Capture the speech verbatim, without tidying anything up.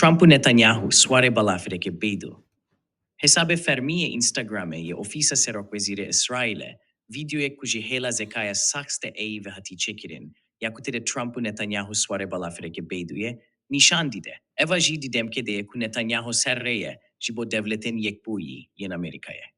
Trump û Netanyahu swarê balafireke bêdû. Hesabê fermî yê Instagramê yê Ofîsa Serokwezîrê Îsraîlê vîdeoyek ku ji hêla zekaya Saks de ey ve hatî çêkirin, ya ku tê de Trump û Netanyahu swarê balafireke bêdû ye, nîşan dide. Eva jî di demkê de ye ku Netanyahu ser rê ye ji bo Dewletên Yekbûyî yên Amerîkayê.